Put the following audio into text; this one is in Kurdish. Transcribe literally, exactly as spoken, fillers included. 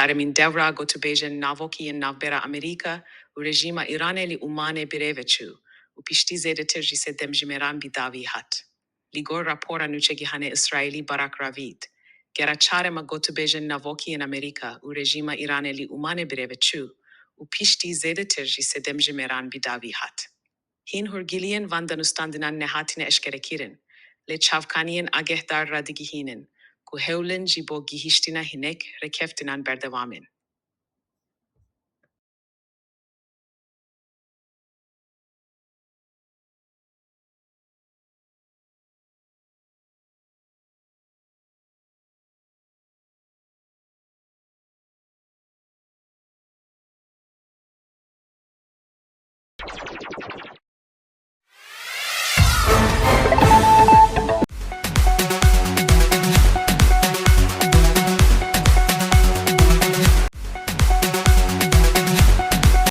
Herêmên dewra gotûbêjên navokî yên navbera Amerîka û rejîma Îranê li Umanê birêve çû û piştî zêdetir ji sed demjimêran bi dawî hat. Li gor rapora nûçegihane Îsraîlî Barak Ravid, gera çar e me gotûbêjên navokî yên Amerîka û rejîma Îranê li Umanê birêve çû û piştî zêdetir ji sed demjimêran bi dawî hat. Hîn hûrgiliyên van danûstandinan nehatine eşkerekirin, lê çavkaniyên agehdar radigihînin ku hewlên ji bo gihîştina hinek rêkeftinan berdewam in.